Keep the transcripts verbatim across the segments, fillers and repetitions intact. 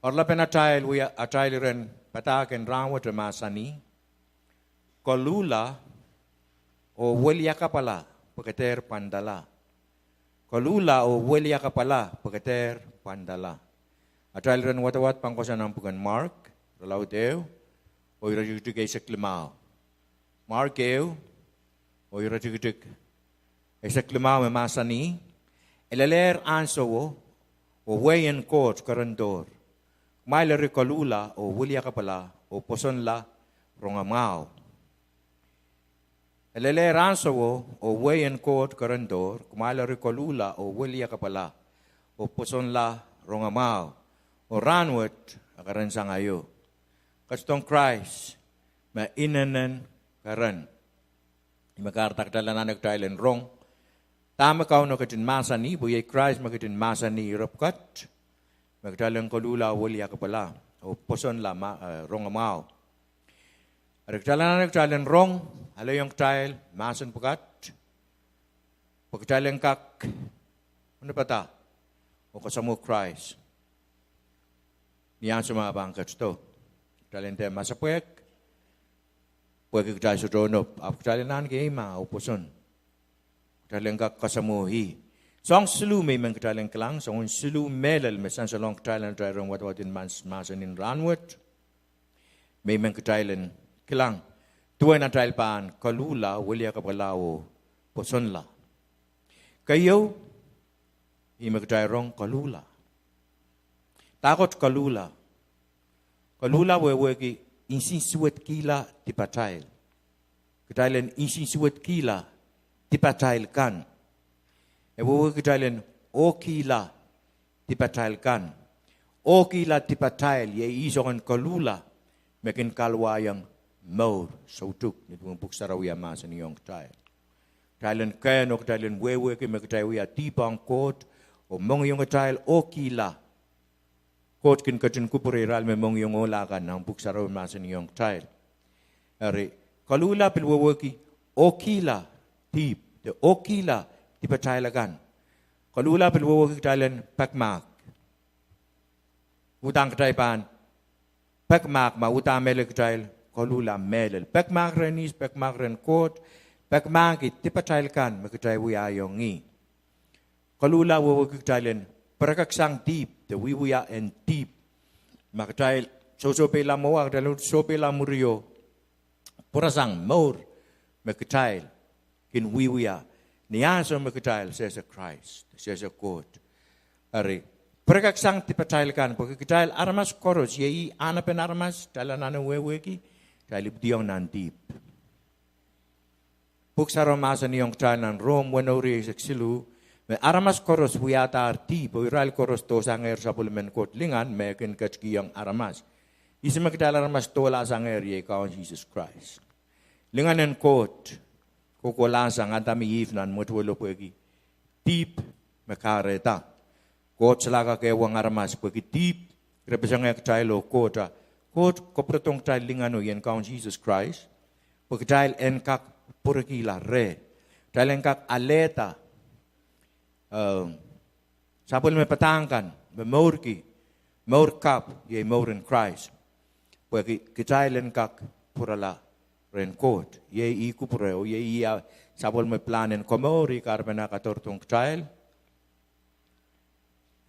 Oaralapen atail wia, atail iren padahk en rahnwet e mahsanih: Koluhla oh weliakapwala pwe ke dehr pwandala. Koluhla oh weliakapwala pwe ke dehr pwandala. Atail iren wadawad pahn kohsang nan pwuken Mark, irelaud ehu, oh iretikitik eisek limau. Mark ehu, oh iretikitik eisek limau me mahsanih: E lelehr ahnsowo, oh wehin Koht kerendohr. Kumwail eri koluhla oh weliakapwala oh pwosonla rongamwahu. E lelehr ahnsowo, oh wehin Koht kerendohr. Kumwail eri koluhla oh weliakapwala oh pwosonla rongamwahu. Oh rahnwet e keren sang aio. Ketidohn Krais me inenen keren. Ih me kahrehda kitail anahne kitail en rong dahme Kauno ketin mahsanih, pwe iei Krais me ketin mahsanih ire pwukat, me kitail en koluhla oh weliakapwala oh pwosonla ma, eh, rongamwahu. Eri kitail anahne kitail en rong, alehiong kitail mahsen pwukat, pwe kitail en kak onopada oh kasamwo Krais ni ansou me e pahn ketido. Kitail en dehr masepwehk pwehki kitail sohte onop, ahpw kitail en ahneki eimah oh pwoson. Kitail en kak kasamwo ih. Soahng siluh me I men kitail en kilang, soangen siluh mehlel me sansalohng kitail nan atail iren wadawad en mahs, mahsen en rahnwet, me I men kitail en kilang duwen atail pahn koluhla, weliakapwala oh pwosonla. Keieu, ih me kitail rong koluhla. Dahkot koluhla? Koluhla wehwehki nsensuwedkihla dipatail. Kitail en nsensuwedkihla dipatail kan. E wehwehki kitail en ohkihla dipatail kan. Ohkihla dipatail iei ih soangen koluhla me kin kahluwahiong mour soutuk, ni duwen Pwuhk Sarawi e mahsanihong kitail. Kitail en kehn oh kitail en wehwehki me kitail wia dihp ong Koht oh mohngiongitail ohkihla. Koht kin ketin kupwure irail me mohngiong ohla kan, nan Pwuhk Sarawi mahsanihong kitail. Eri, koluhla pil wehwehki ohkihla dihp, de ohkihla dipatail akan. Koluhla pil wehwehki kitail en pekmahk. Uhdahn kitail pahn pekmahk ma uhdahn mehlel kitail koluhla mehlel. Pekmahk rehn ihs? Pekmahk rehn Koht. Pekmahki dipatail kan me kitail wiahiong ih. Koluhla wehwehki kitail en pirekeksang dihp, de wiewia en dihp. Ma kitail sohsohpeila mwowe, kitail sohpeila mwurio, pwurasang mour me kitail kin wiewia ni ansou me kitail sehse Krais, sehse Koht. Eri, pirekeksang dipatail kan, pwehki kitail aramas koaros, iei ih ahnepen aramas, kitail anahne wehwehki, kitail ipwidiong nan dihp. Pwuhk Sarawi mahsanihong kitail nan Rom weneu, ire eisek siluh, me aramas koaros wiadahr dihp, oh irail koaros dohsangehr sapwellimen Koht lingan me kin ketikihong aramas. Ihs me kitail aramas dohlahsangehr? Iei Kaun Sises Krais. Lingan en Koht kohkohlahsang Adam oh Ihp nan mwetuwelo pwehki dihp me kahrehda. Koht solahr kak ehuong aramas pwehki dihp, ire peseng kitail oh Koht, a Koht kapwuredohng kitail lingano ien Kaun Sises Krais, pwe kitail en kak pwurekihla reh. Kitail en kak alehda, eh, sapwellime padahk kan me mourki mour kapw, iei mour en Krais. Pwehki kitail en kak pwurala rehn Koht. Iei ih kupwure, oh iei ih sapwellime pilahn en komour, ih kahrepen ah kadirodohng kitail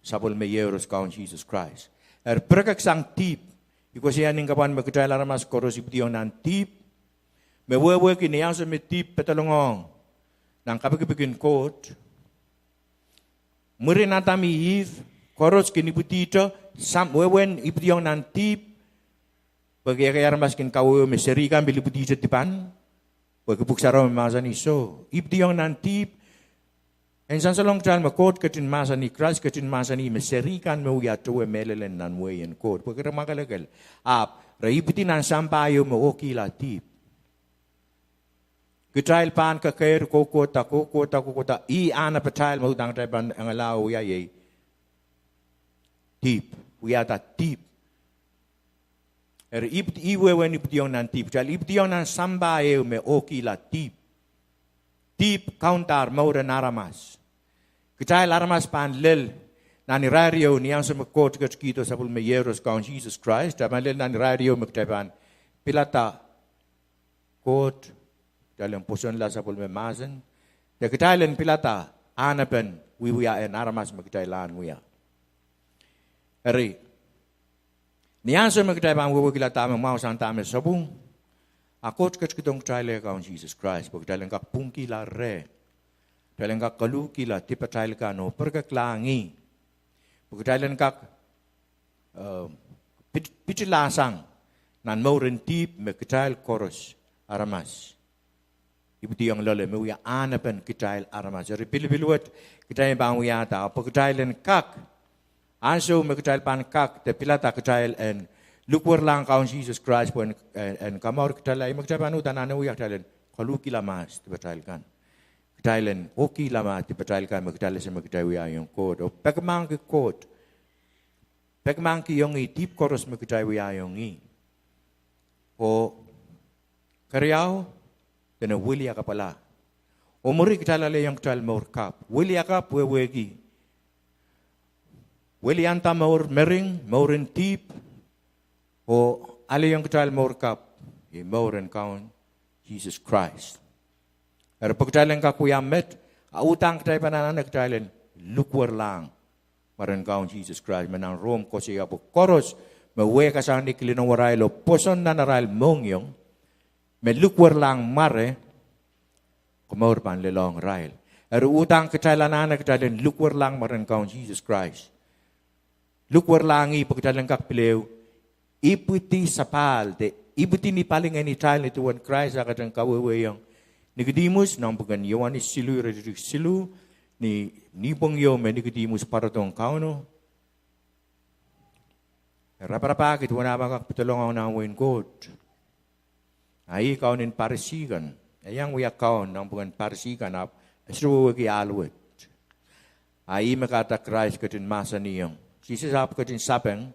sapwellime iehros Kaun Sises Krais. Eri pirekeksang dihp, I koasoia ni kapwan me kitail aramas koaros ipwidiong nan dihp. Me wehwehki ni ansou me dihp pedolongohng nan kapikipik en Koht, mwurin Adam oh Ihp koaros kin ipwidihte, wehwehn ipwidiong nan dihp, pwehki ekei aramas kin kawehwe me seri kan pil ipwidihte dipan, pwehki Pwuhk Sarawi mahsanih soh, ipwidiong nan dihp. En sansalohng kitail me Koht ketin mahsanih, Krais ketin mahsanih me seri kan me wia towe mehlel en nan wehin Koht, pwehki re mwakelekel, ahpw re ipwidi nan sampah ieu me ohkihla dihp. Kitail pahn kekeir kohkohda, kohkohda, kohkohda, ih ahnepatail me uhdahn kitail pahn engala oh wia iei dihp, wiahda dihp. Eri ipwidi, ih wehwehn ipwidiong nan dihp. Kitail ipwidiong nan sampah ehu me ohkihla dihp. Dihp kaundahr mour en aramas. Kitail aramas pahn lel Nan irair ieu, ni ansou me Koht ketikihdo sapwellime Iehros, Kaun Sises Krais, a pahn lel nan irair ieu me kitail pahn pilada Koht, kitail en pwosonla sapwellime mahsen, de kitail en pilada ahnepen wiewia en aramas me kitail ahn wia. Eri, ni ansou me kitail pahn wehwehkihla dahme mwahu sang dahme sapwung, a Koht ketikihdohng kitail eh Kaun Sises Krais pwe kitail en kak pwungkihla reh, kitail en kak koluhkihla dipatail kan oh pirekeklahng ih, pwe kitail en kak, eh, pit-, pitila sang nan mour en dihp me kitail koaros aramas ipwidiong loale, me wia ahnepen kitail aramas. Eri pilipil wet kitail pahn wiahda, pwe kitail en kak, ansou me kitail pahn kak de pilada kitail en likwerlahng Kaun Sises Krais pwe en, en, en kamour kitail, ih me kitail pahn uhdahn anahne wia, kitail en koluhkihla mahs dipatail kan. Kitail en ohkihla mahs dipatail kan me kitail ese me kitail wiahiong Koht oh pekimahkki Koht, pekimahkkiong ih dihp koaros me kitail wiahiong ih. Oh keriau, dene wiliakapwala. Oh mwuri kitail alehiong kitail mour kapw. Wiliakapw wehwehki wilianda mour mering, mour en dihp, oh alehiong kitail mour kapw, ih mour en Kaun Sises Krais. Eri pwe kitail en kak wia met, a uhdahn kitail pahn anahne kitail en likwerlahng mwaren Kaun Sises Krais, me nan Rom koasoia pwe koaros me wehkasang ni kilin ewarail oh pwoson nan arail mohngiong me likwerlahng mware, komour pahn lelohng irail. Eri uhdahn kitail anahne kitail en likwerlahng mwaren Kaun Sises Krais. Likwerlahng ih pwe kitail en kak pil ehu ipwidi sapahl de ipwidi ni palingehn itail, ni duwen Krais ah ketin kawehwehiong Nikodimus, nan pwuken Ioanes siluh, iretikitik siluh, ni, ni pwong ieu me Nikodimus pwarodohng Kauno, e raparapahki duwen ah pahn kak pedolongohng nan wehin Koht. A ih kaun en Parisi kan, e iang wia kaun nan pwuken Parisi kan, ahpw e sohte wehwehki ahl wet. A ih me kahrehda Krais ketin mahsanihong, Sises ahpw ketin sapeng,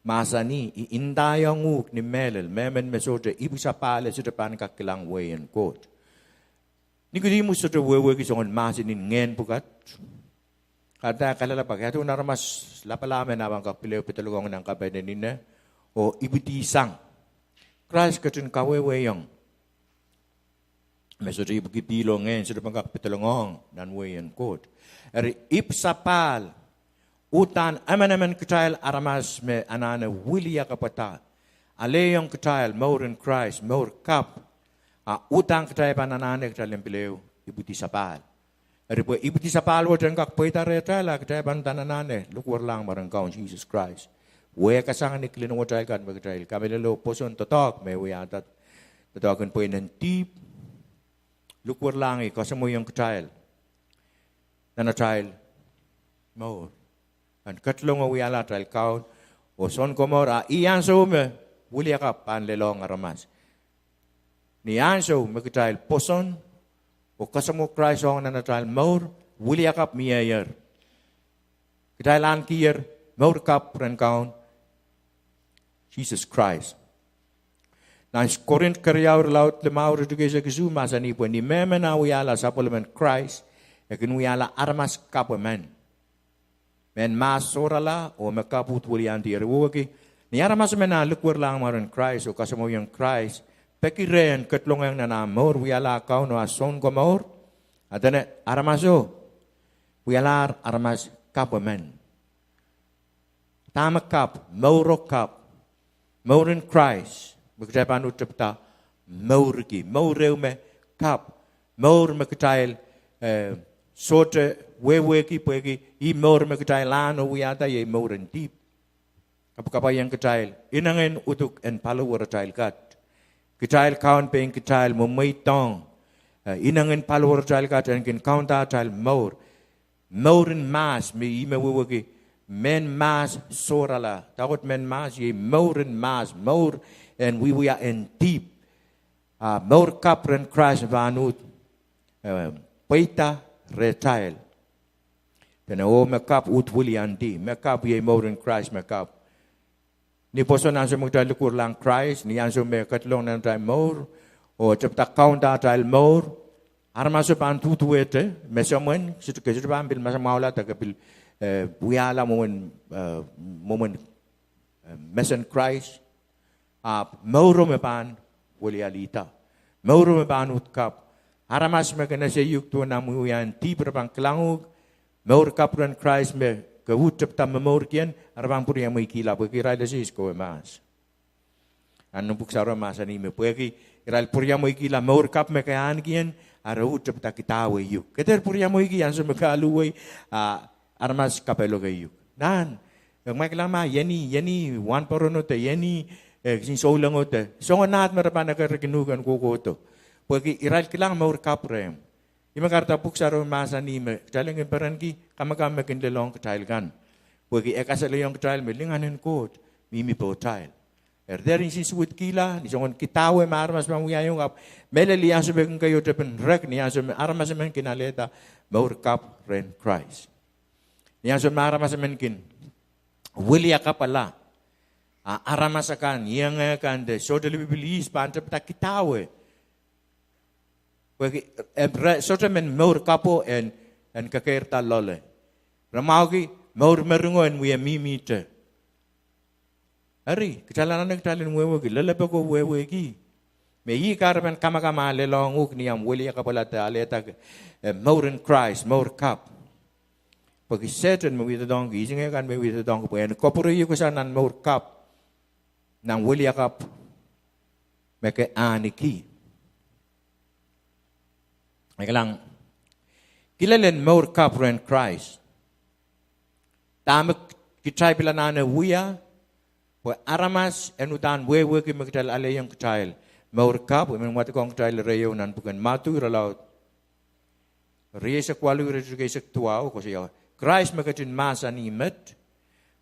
mahsanih, I ndaiong uhk ni mehlel, mehmen me sohte ipwisapahl e sohte pahn kak kilang wehin Koht. Nikodimus sohte wehwehki soangen mahsen en ngehn pwukat. Kahrehda e kalelapak ia duwen aramas lapalap men ah pahn kak pil ehu pedolongohng nan kapehdehn ine oh ipwidi sang. Krais ketin kawehwehiong me sohte ipwiki pihl oh ngehn sohte pahn kak pedolongohng nan wehin Koht. Eri ipwisapahl uhdahn emenemen kitail aramas me anahne wiliakapwada, alehiong kitail mour en Krais, mour kapw, a uhdahn kitail pahn anahne kitail en pil ehu ipwidi sapahl. Eri pwe ipwidi sapahl wet en kak pweida rehtail, a kitail pahn uhdahn anahne likwerlahng mwaren Kaun Sises Krais, wehkasang ni kilin ewetail kan me kitail kamehlele oh pwoson doadoahk me wiahda, doadoahk en pweinen dihp, likwerlahng ih kasamwoiong kitail nan atail mour en ketilong oh wiahla atail kaun oh sounkomour. A ih ansou me wiliakapw pahn lelohng aramas. Ni ansou me kitail pwoson oh kasamwo Krais ong nan atail mour, wiliakapw mieier. Kitail ahnekier mour kapw rehn Kaun Sises Krais. Nan Korint keriau, irelaud limau, iretikitik eisek isuh, mahsanih pwe ni mehmen ah wiahla sapwellimen Krais, e kin wiahla aramas kapw emen. Mehn mahs sohrala oh me kapw uhd wiliandi. Eri wehwehki, ni aramas emen ah likwerlahng mwaren Krais oh kasamwoiong Krais, peki reh en ketilongehng nan ah mour, wiahla ah kaun oh ah sounkomour, a dene aramaso wialahr aramas kapw emen. Dahme kapw? Mouro kapw. Mour en Krais me kitail pahn uhd tepda mourki, mour ehu me kapw, mour me kitail, eh, sohte wehwehki pwehki ih mour me kitail ahn oh wiahda, iei mour en dihp. Kapwkapwaiada kitail inengen uduk en paliweratail kat. Kitail kaun pein kitail mwemweidohng, eh, inengen paliweratail kat en kin kaunda atail mour. Mour en mahs, me ih me wehwehki mehn mahs sohrala. Dahkot mehn mahs? Iei mour en mahs, mour en wiewia en dihp. A mour kapw rehn Krais me pahn uhd, eh, pweida rehtail. Dene oh me kapw uhd wiliandi, me kapw iei mour en Krais me kapw. Ni pwoson ansou me kitail likwerlahng Krais, ni ansou me ketilong nan atail mour oh tepda kaunda atail mour, aramaso pahn duduwehte, me semwen, sohte, ke sohte pahn pil masamwahula de ke pil, eh, wiahla mwomwen, eh, mwomwen, eh, mesen Krais, ahpw mouro me pahn welialihda. Mouro me pahn uhd kapw. Aramas me kin ese uhk duwen omw wiewia en dihp, re pahn kilang uhk. Mour kapw rehn Krais me ke uhd tepda momourkien, re pahn pwuriamweikihla pwehki irail ese ihs kowe mahs. Nan Pwuhk Sarawio mahsanih me pwehki irail pwuriamweikihla mour kapw me ke ahnekien, a re uhd tepda kidahwe uhk. Ke dehr pwuriamweiki ansou me ke aluwei, a aramas kapehloke uhk. Nan, e, kumwail kilang ma eni, eni wahnpoaron o de eni, e, kisin souleng o de soangen ahd me re pahn ekerkin uhk en kohkohdo. Pwehki irail kilang mour kapw rehmw. Ih me kahrehda Pwuhk Sarawio mahsanih me kitail en kin perenki kamakam me kin lelohng kitail kan. Pwehki e kasalehiong kitail me lingan en Koht mihmi pohtail. Eri dehr insensuwedkihla ni soangen kidahwe me aramas pahn wiahiong, ahpw mehlel ni ansou me kin keio tepin rek, ni ansou me aramas emen kin alehda mour kapw rehn Krais. Ni ansou me aramas emen kin weliakapwala, a aramas akan, ienge kan de sohte lipilipil ihs pahn tepda kidahwe. Pwehki, e, re sohte men mour kapwo en, en kekeirda loale. Re mwahuki mour meringo en wie mihmihte. Eri kitail anahne kitail en wehwehki, lelepeko wehwehki me ih kahrepen kamakam a lelohng uhk ni omw weliakapwala de alehda, e, mour en Krais, mour kapw. Pwehki Sehdan me wie doadoahngki, ihs ienge kan me wie doadoahngki pwe en kapwurehiukohsang nan mour kapw, nan weliakapw me ke ahneki. Kilang, kilelen mour kapw rehn Krais. Dahme kitail pil anahne wia, pwe aramas en uhdahn wehwehki me kitail alehiong kitail mour kapw. I men wadekohng kitail ire ieu nan pwuken Madiu irelaud rieisek waluh, iretikitik eisek duwau, koasoia, Krais me ketin mahsanih met: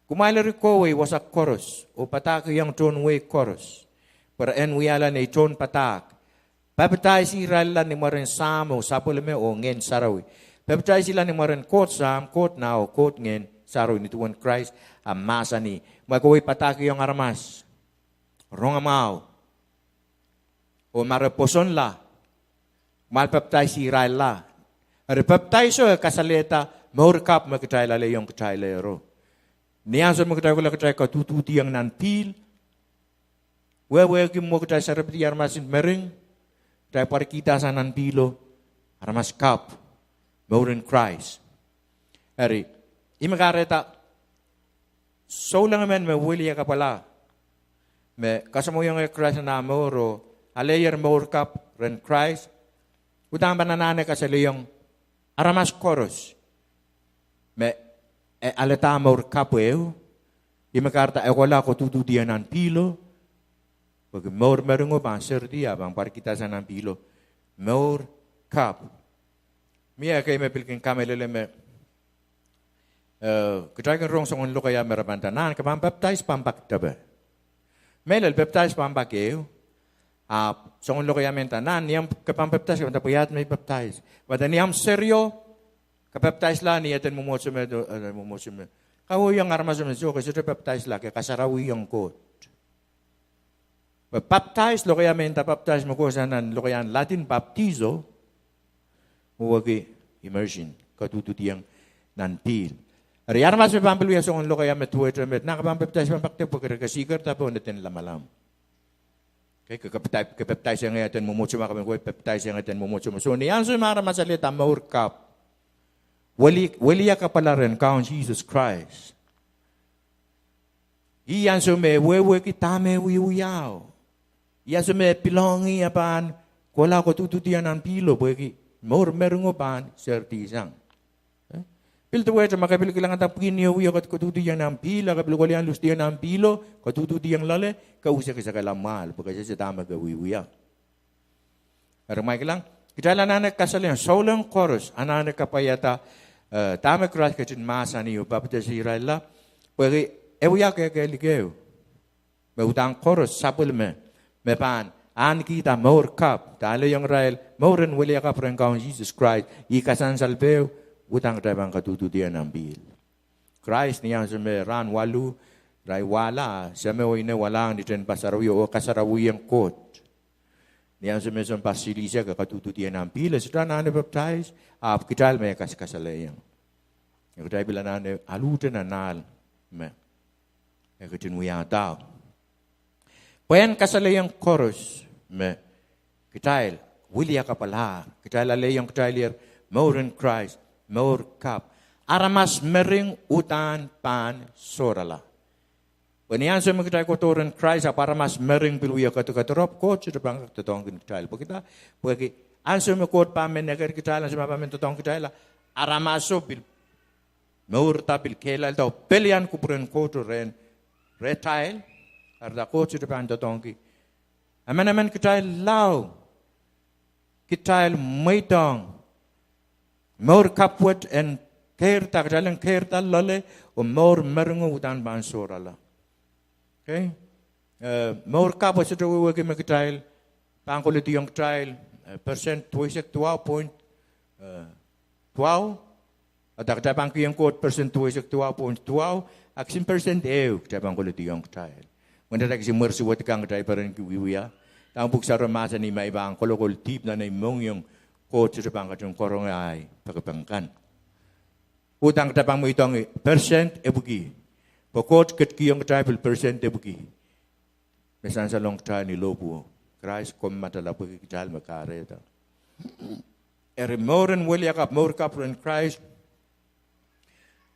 Kumwail eri kohwei wasa koaros oh padahkihong tohn wehi koaros, pwe re en wiahla nei tohnpadahk, papdaisi irailla ni mwaren Sahm oh Sapwellime oh Ngehn Sarawi. Papdaisihla ni mwaren Koht Sahm, Koht Nah oh Koht Ngehn Sarawi. Ni duwen Krais a mahsanih, ma kohwei padahkihong aramas, rongamwahu, oh ma re pwosonla, kumwail papdaisi irailla. Eri papdaiso e kasalehda mour kapw me kitail alehiong kitail ero. Ni ansou me kitail kohla kitail kadududiong nan pihl, wehwehki mwo kitail serepedi aramas en mering, kitail pwarkihda sang nan pihlo, aramas kapw, mour en Krais. Eri, ih me kahrehda souleng emen me weliakapwala, me kasamwohiong Krais nan ah mour oh aleier mour kapw rehn Krais, uhdahn pahn anahne kasalehiong aramas koaros me e alehda mour kapw ehu. Ih me kahrehda e kohla kadududiong nan pihlo, pwehki mour meringo pahn seridi, a pahn pwarkihda sang nan pihlo mour kapw. Mie ekei me pil kin kamehlele me, eh, kitail kin rong soangen lokaia me re pahn nda, nan ke pahn papdais pampaktepe. Mehlel papdais pampak ehu. Ahpw soangen lokaia men nda, nan ni ahmw, ke pahn papdais, ke pahn nda pwe iahd me I papdais. Pwe nda ni ahmw serio, ke papdaisla ni eden mwomwohdiso me, eh, mwomwohdiso me. Kaweiong aramas me soh, ke sohte papdaisla, ke kasarawihong Koht. Pwe papdais, lokaia me nda papdais me kohsang nan lokaiahn Latin baptizo, wehwehki immersion, kadududiong nan pihl. Eri aramas me pahn pil wia soangen lokaia me duwehte met, nan ke pahn papdais pampaktepe, pwe ke reke sikerda pohn eden lamalam. Ke, ke papdais, ke papdais ong eden mwomwohdiso ma, ke men kohwei papdais ong eden mwomwohdiso ma. Soh, ni ansou me aramas alehda mour kapw, weli, weliakapwala rehn Kaun Sises Krais, ih ansou me e wehwehki dahme e wiewiahu. Ih ansou me e pilohng ih a pahn kohla kadududiong nan pihlo pwehki mour meringo pahn seridi sang. Eh? Pil duwehte ma ke pil kilangada pwihn ieu wia kadududiong nan pihl, a ke pil kohla luhsdiong nan pihlo, kadududiong loale, ke useksekala mwahl, pwe ke sehse dahme ke wiewia. Eri kumwail kilang, kitail anahne kasalehiong, souleng koaros anahne kapwaiada, eh, dahme Krais ketin mahsanih oh papdaisi irailla, pwehki e wia kehkehlik ehu me uhdahn koaros sapwellime me pahn ahnekihda mour kapw, de alehiong irail mour en weliakapw rehn Kaun Sises Krais, ih kasansalepen uhdahn kitail pahn kadududiong nan pihl. Krais ni ansou me rahn waluh, irail wahla, Semeo oh Ineo walahng ni tehnpas sarawio oh kasarawihong Koht. Ni ansou me sounpar silihsek e kadududiong nan pihl, e sohte anahne papdais, ahpw kitail me e kaskasalehiong. Kitail pil anahne aluhte nan ahl me e ketin wiahda. Pwehn kasalehiong koaros me kitail wiliakapwalahr, kitail alehiong kitailehr mour en Krais, mour kapw. Aramas mering uhdahn pahn sohrala. Pwe ni ansou me kitail kohdo rehn Krais, ahpw aramas mering pil wie kedikedorop, Koht sohte pahn kak doadoahngki kitail. Pwekida? Pwehki ansou me Koht pahn men eker kitail, ansou me pahn men doadoahngki kitail, aramaso pil mourda, pil kehlailda oh pelian kupwuren Koht rehn, rehtail. Kahrehda Koht sohte pahn doadoahngki. Emenemen kitail lao, kitail mweidohng mour kapw wet en keirda, kitail en keirda loale, oh mour meringo uhdahn pahn sohrala. Okay? Eh, mour kapw e sohte wehwehki me kitail pahn kolediong kitail, eh, percent duweisek duwau point, eh, duwau. Ata kitail pahn kihong Koht percent duweisek duwau point duwau, a kisin percent ehu kitail pahn kolediong kitail. Mwein ata kisin mwersuwed kan kitail perenki wiewia. Dahme Pwuhk Sarawi mahsanih, ma I pahn kolokol dihp nan ei mohngiong, Koht sohte pahn ketin karonge ahi pekipek kan. Uhdahn kitail pahn mweidohng percent epwiki. Pwe Koht ketikihong kitail pil percent epwiki me sansalohng kitail ni lohpwuo. Krais komw matala pwehki kitail me kahrehda. Eri mour en weliakapw, mour kapw rehn Krais,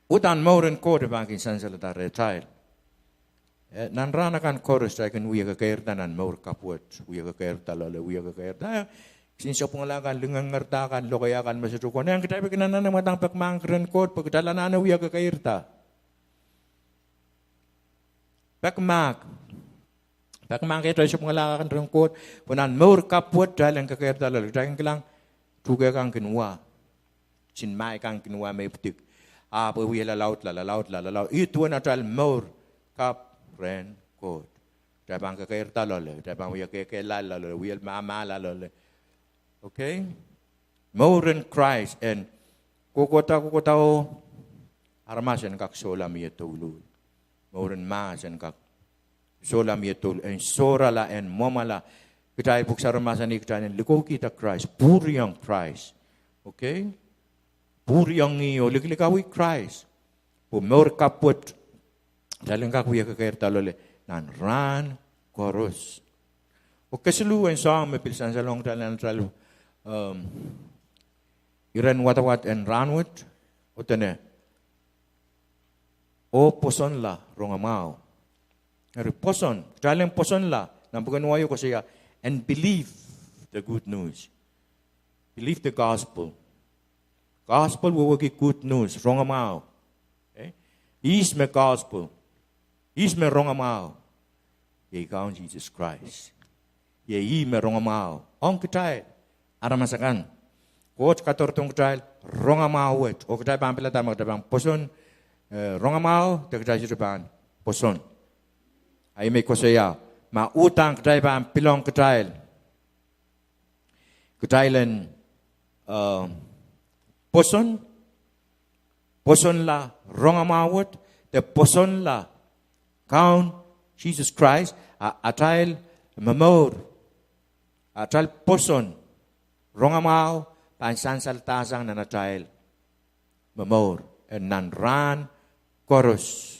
uhdahn mour en Koht e pahn kin sansalada rehtail. Eh, nan rahn akan koaros kitail kin wie kekeirda nan mour kapw wet, wie kekeirda loale, wie kekeirda. Eh, kisin sapwungala kan, lingeringerda kan, lokaia kan me sohte konehng kitail, pwe kitail anahne mwadang pekmahk rehn Koht, pwe kitail anahne wie kekeirda. Pekmahk. Pekmahk kitail sapwungala kan rehn Koht, pwe nan mour kapw wet kitail en kekeirda loale, kitail kin kilang tuhke kan kin wa. Kisin mahi kan kin wa me ipwidi. Ahpw e wie lalaudla, lalaudla, lalaudla. Ih duwen atail mour kapw rehn Koht. Kitail pahn kekeirda loale, kitail pahn wie kekehlahla loale, wie mahmahla loale. Okay? Mour en Krais en kohkohda, kohkohda oh aramas en kak sohla mie douluhl. Mour en mahs en kak sohla mie douluhl, en sohrala, en mwomwala. Kitail, Pwuhk Sarawi mahsanih kitail en likoukihda Krais, pwuriong Krais. Okay? Pwuriong ih oh likilikawih Krais. Pwe mour kapw wet kitail en kak wie kekeirda loale nan rahn koaros. Oh kesiluh en soahng me pil sansalohng kitail nan atail, um, iren wadawad en rahnwet, oh dene, oh pwosonla rongamwahu. Eri pwoson, kitail en pwosonla, nan pwuken wai koasoia, and believe the good news. Believe the gospel. Gospel wehwehki good news, rongamwahu. Eh? Ihs me gospel? Ihs me rongamwahu? Iei Kaun Sises Krais. Iei ih me rongamwahu ong kitail aramas akan. Koht kadirodohng kitail rongamwahu wet, oh kitail pahn pilada ma kitail pahn pwoson, eh, rongamwahu de kitail sohte pahn pwoson. A ih me I koasoia, ma uhdahn kitail pahn pilong kitail, kitail en, eh, pwoson, pwosonla rongamwahu wet, de pwosonla Kaun Sises Krais, a atail momour, atail pwoson rongamwahu pahn sansaladahsang nan atail momour, eh, nan rahn koaros.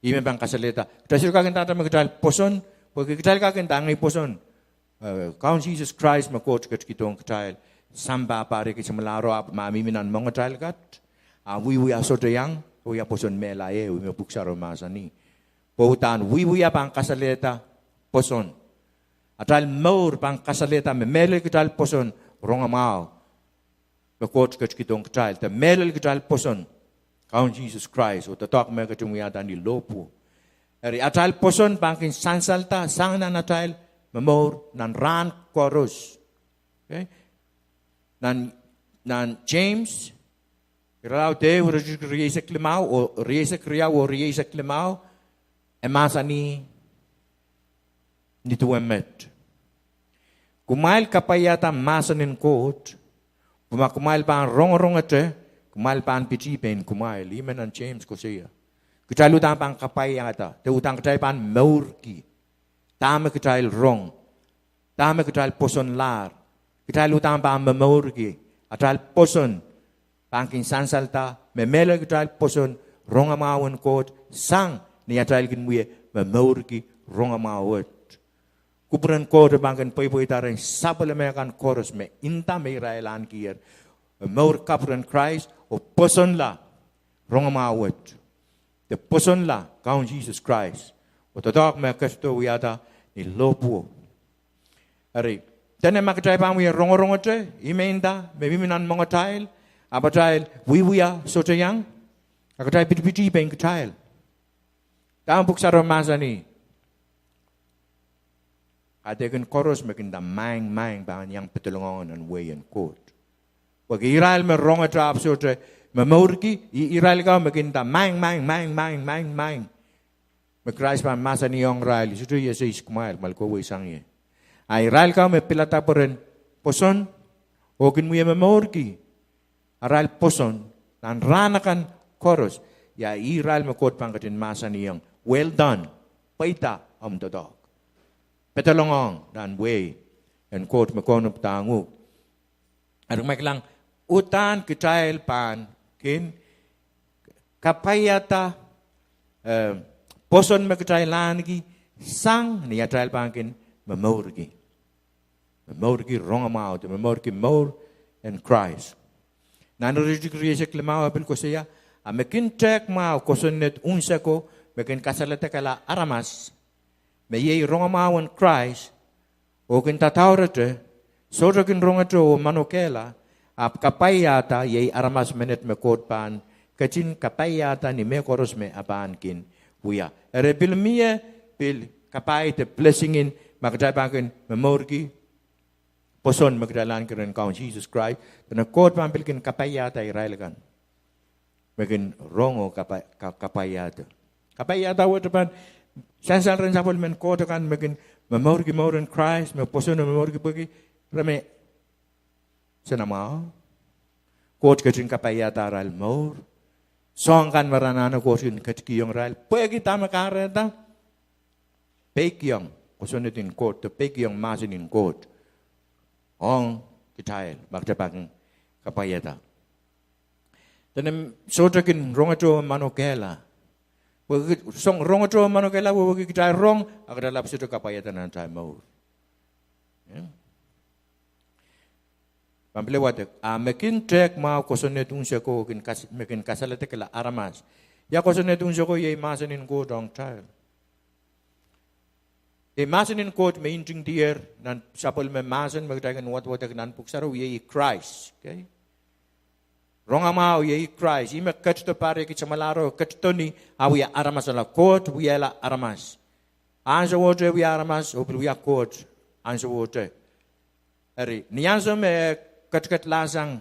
Ih me pahn kasalehda, kitail sohte kak ndahda me kitail pwoson, pwehki kitail kak nda, ngehn pwoson, eh, Kaun Sises Krais me Koht ketikihdohng kitail, sampah pahrek en samwalahro, ahpw ma mihmi nan moangatail kat, a wiewia sohte iang, wia pwoson mehla ehu, me Pwuhk Sarawi mahsanih. Pwe uhdahn wiewia pahn kasalehda pwoson. Atail mour pahn kasalehda me mehlel kitail pwoson rongamwahu me Koht ketikihdohng kitail, de mehlel kitail pwoson Kaun Sises Krais oh doadoahk me ketin wiahda ni lohpwuo. Eri atail pwoson pahn kin sansalada sang nan atail momour nan rahn koaros. Okay? Nan, nan James, irelaud ehu, iretikitik rieisek limau oh rieisek riau oh rieisek limau, e mahsanih ni duwe met: Kumwail kapwaiada mahsen en Koht, pwe ma kumwail pahn rongorongete, kumwail pahn pitih pein kumwail. Ih me nan James koasoia. Kitail uhdahn pahn kapwaiada, de uhdahn kitail pahn mourki dahme kitail rong, dahme kitail pwosonlahr. Kitail uhdahn pahn momourki, atail pwoson pahn kin sansalada Me mehla kitail pwoson rongamwahu en Koht sang ni atail kin wie momourki rongamwahu wet. Kupwuren Koht e pahn kin pweipweida rehn sapwellime kan koaros me nda me irail ahnekier mour kapw rehn Krais oh pwosonla rongamwahu wet, de pwosonla Kaun Sises Krais, oh doadoahk me e ketido wiahda ni lohpwuo. Eri, dene ma kitail pahn wie rongorongete, ih me nda me mihmi nan moangatail, ahpw atail wiewia sohte iang, a kitail pitipitih pein kitail. Dahme Pwuhk Sarawi mahsanih? Kaidehkin koaros me kin nda maing maing pahn iang pedolongohng nan wehin Koht. Pwehki irail me rongete ahpw sohte momourki, ih irail kau me kin nda maing maing maing maing maing maing. Me Krais pahn mahsanihong irail, I sohte ese ihs kumwail, kumwail kohwei sang ie. A irail kau me pilada pwe ren pwoson oh kin wie momourki arail pwoson nan rahn akan koaros, ia ih irail me Koht pahn ketin mahsanihong, well done, pweida omw doadoahk, pedolongohng nan wehi en Koht me kaunop dahng uhk. Eri kumwail kilang, uhdahn kitail pahn kin kapaiada, eh, pwoson me kitail ahneki sang ni atail pahn kin momourki, momourki rongamwahu de momourki mour en Krais. Nan iretikitik rieisek limau e pil koasoia, a me kin tehk mwahu kosonned unseko me kin kasaledekala aramas me iei rongamwahu en Krais, oh kin dadaurete, sohte kin rongete oh manokehla, ahpw kapaiada, iei aramas menet me Koht pahn ketin kapaiada ni mehkoaros me e pahn kin wia. Eri pil mie, pil kapai de blessing en ma kitail pahn kin momourki pwoson me kitail ahneki rehn Kaun Sises Krais, dene Koht pahn pil kin kapaiada irail kan me kin rong oh kapa-, ka-, kapaiada. Kapaiada wet pahn sansal rehn sapwellimen Koht akan me kin momourki mour en Krais, me pwoson oh momourki pwehki re me sene mwahu. Koht ketin kapaiada arail mour. Soahng kan me re anahne Koht kin ketikihong irail pwehki dahme kahrehda? Peikiong kosonned en Koht de peikiong mahsen en Koht ong kitail ma kitail pahn kin kapaiada. Dene sohte kin rongete oh manokehla. Pwe song rongete oh manokehla wehwehki kitail rong a kitail ahpw sohte kapaiada nan atail mour. Pahn pil wadek, a me kin tehk mwahu kosonned unseko me kin kasaledekala aramas. Ia kosonned unseko? Iei mahsen en Koht ong kitail. Iei mahsen en Koht me ntingdier nan sapwellime mahsen me kitail kin wadwadek nan Pwuhk Sarawi, iei Krais. Rongamwahu iei Krais, ih me ketido pahr riekid samwalahro, ketido ni ah wia aramas, ahla Koht wiahla aramas. Ahnsowohte wia aramas oh pil wia Koht ahnsowohte. Eri ni ansou me e ketiket lahsang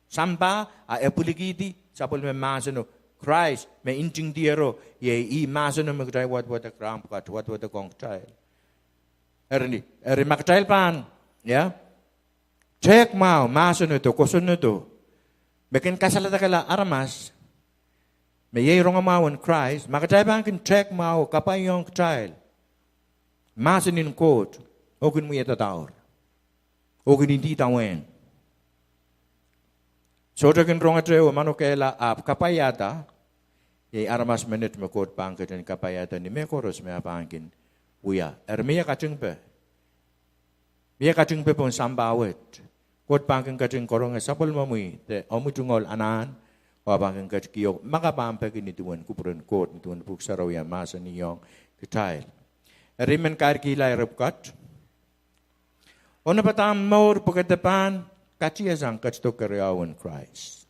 sampah, a e pwilikihdi sapwellime mahseno, Krais me ntingdiero, iei ih mahseno me kitail wadwadek rahn pwukat, wadwadek ong kitail. Eri ma kitail pahn, ia, tehk mwahu mahseno de kosonnedo me kin kasaledekala aramas me iei rongamwahu en Krais, ma kitail pahn kin tehk mwahu kapaiong kitail mahsen en Koht oh kin wia dadaur oh kin idawehn, sohte kin rongete oh manokehla ahpw kapaiada, iei aramas menet me Koht pahn ketin kapaiada ni mehkoaros me e pahn kin wia. Eri mie katingpe, mie katingpe pohn sampah wet. Koht pahn kin ketin karonge sapwellimomwi de omwi tungoal anahn, oh e pahn kin ketikihong ma ke pahn peki ni duwen kupwuren Koht, ni duwen Pwuhk Sarawi e mahsanihong kitail. Eri I men kairkihla ire pwukat onopada omw mour pwe ke dehr pahn katiasang ketido keriau en Krais.